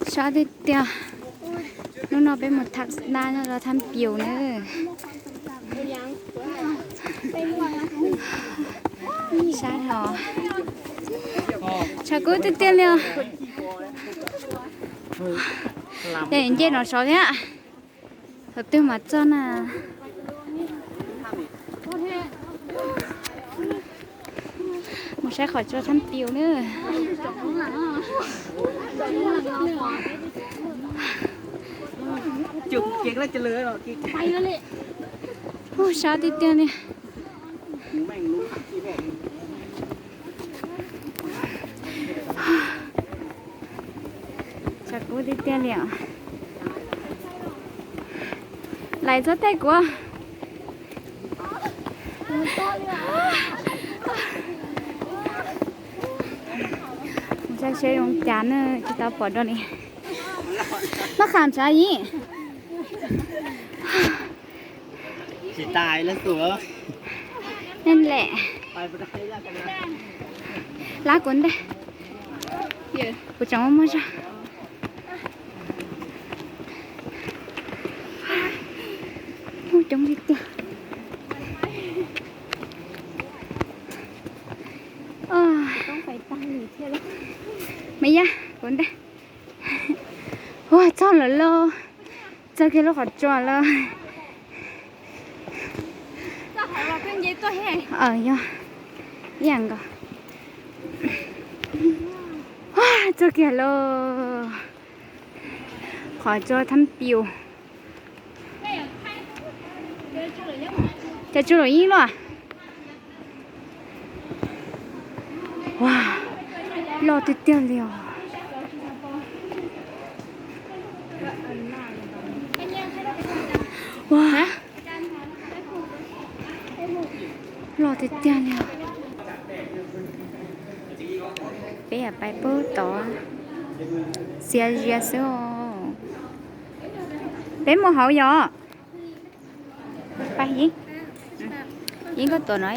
Sab tiag tiag. Hnub no peb mus tham na nyob rau Thab Pius na. Sab hlo. Tshav kub tiag tiag li os. Ces nce no saud thiab. Thaum twg mas txog na? Mus saib qhov tsua Thab Pius na. Ub, sab tiag tiag li. Tshav kub tiag tiag li os. Lais txhob taij kuv. Mus saib seb zoo cas na, tsis tau pom dua li. Noj qab tsav yim. Tsis tas lawm xwb. Nen lem. Lab kuv ntej. Kuv tseem muaj muaj zog. Ub, coob li tiag. Me yaj, kuv ntej. Ua txog lawm lauj. Txog kiag lub qhov tsua lawm. Yog ib yam nkaus. Txog kiag lawm. Qhov tsua Thab Pius. Cov tsua luam yeeb luaj. Ua, loj tiag tiag li os. Ua, loj tiag tiag li os. Peb pais pub tod, xiav zias xwb os. Peb mus hauv yom. Pais Yeeb, Yeeb koj tuav no.